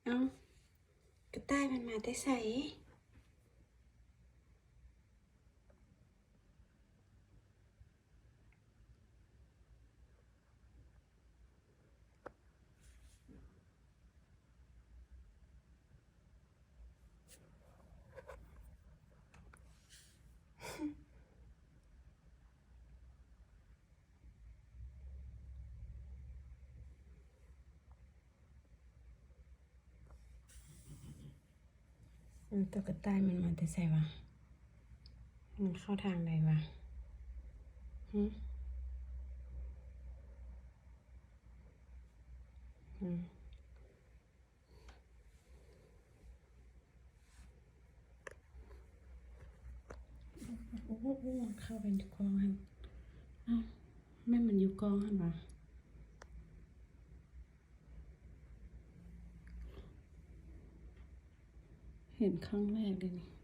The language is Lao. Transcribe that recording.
ເອົ້າ ກະຕ່າຍມັນມາແຕ່ໃສ? ເອີ ຕົວກະຕ່າຍມັນມາແຕ່ໃສວະ? ມັນເຂົ້າທາງໃດວະ? ຫື? ຫື? ໂອ້ ໂອ້ ມັນເຂົ້າໄປຢູ່ກ້ອງຫັ້ນ. ອ້າວ ແມ່ນມັນຢູ່ກ້ອງຫັ້ນຫວາ? ເຫັນຄັ້ງແລກເດນີ້.